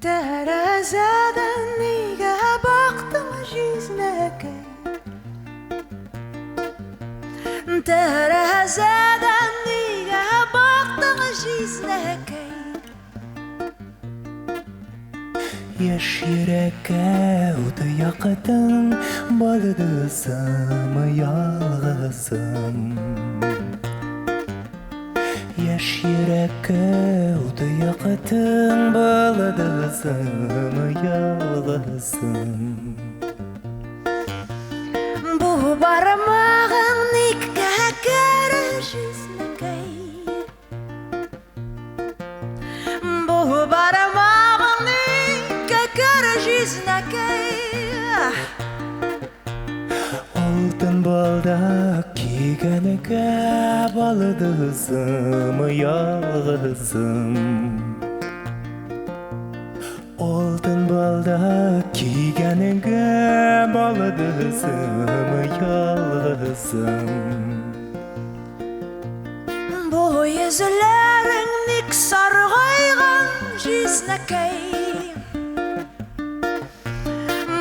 Тәрәзәдән нигә бактың, җизнәкәй? Тәрәзәдән нигә бактың, җизнәкәй? Яшь йөрәккә ут яктың, балдызым, ялгызым. Яшь йөрәккә ут яктың, балдызым, ялгызым. Бу бармагың никкә керә, җизнәкәй? Бу бармагың никкә керә, җизнәкәй? Алтын балдак кигәнгә, балдызым, ялгызым. Алтын балдак кигәнгә, балдызым, ялгызым. Бу йөзләрең ник саргайган, җизнәкәй?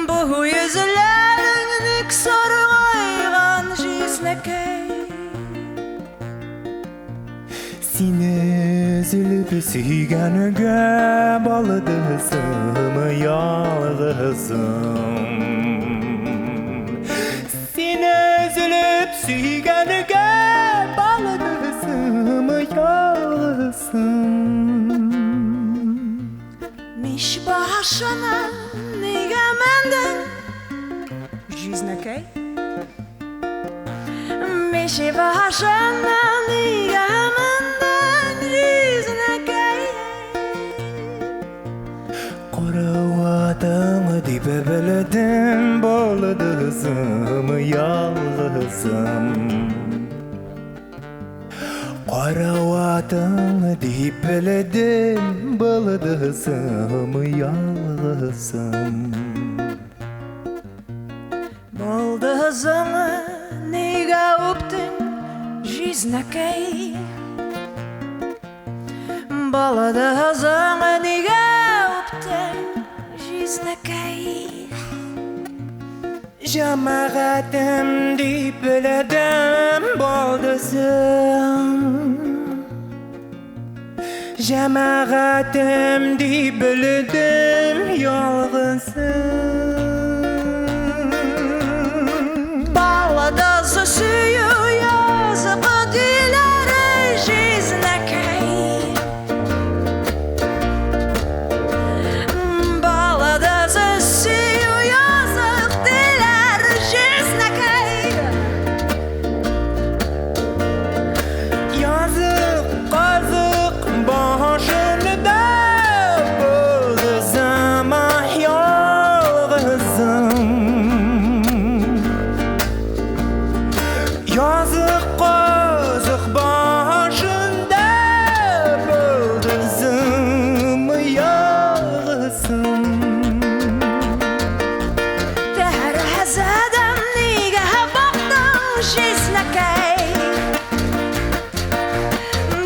Бу йөзләрең ник саргайган, җизнәкәй? Сине өзелеп сөйгәнгә, балдызым, ялгызым. Сине өзелеп сөйгәнгә, балдызым, ялгызым. Мич башына нигә мендең, җизнәкәй? Мич башына нигә мендең, җизнәкәй? Караватың дип белдем, балдызым, ялгызым. Караватың дип белдем, балдызым, ялгызым. Балдызыңны нигә үптең, җизнәкәй? Балдызыңны нигә үптең, җизнәкәй? Җәмәгатем дип белдем, балдызым. Җәмәгатем дип белдем, ялгызым. Балдызы сөю язык диләр, җизнәкәй. Балдызы сөю язык диләр, җизнәкәй. Язык казык башында, балдызым, ялгызым. Язык казык башында, балдызым, ялгызым. Тәрәзәдән нигә бактың, җизнәкәй?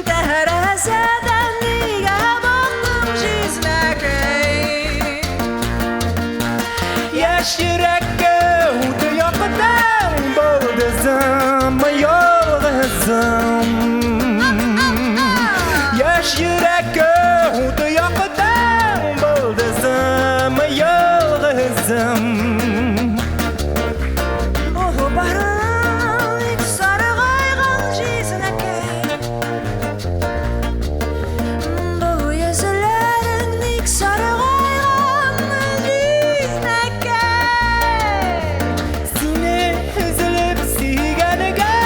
Тәрәзәдән нигә бактың, җизнәкәй? Яшь йөрәккә ут яктың, балдызым, ялгызым. Яшь йөрәккә ут яктың, балдызым, ялгызым. Бу бармагың ник саргайган, җизнәкәй? Бу йөзләрең ник саргайган, җизнәкәй? Сине өзелеп сөйгәнгә,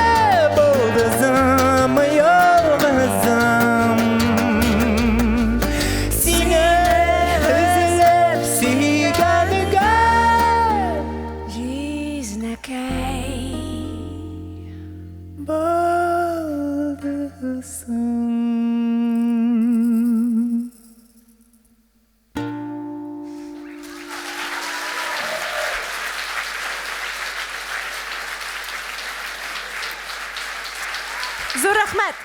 балдызым, ялгызым. Сине өзелеп сөйгәнгә, Җизнәкәй. Балдызым. Зур рәхмәт!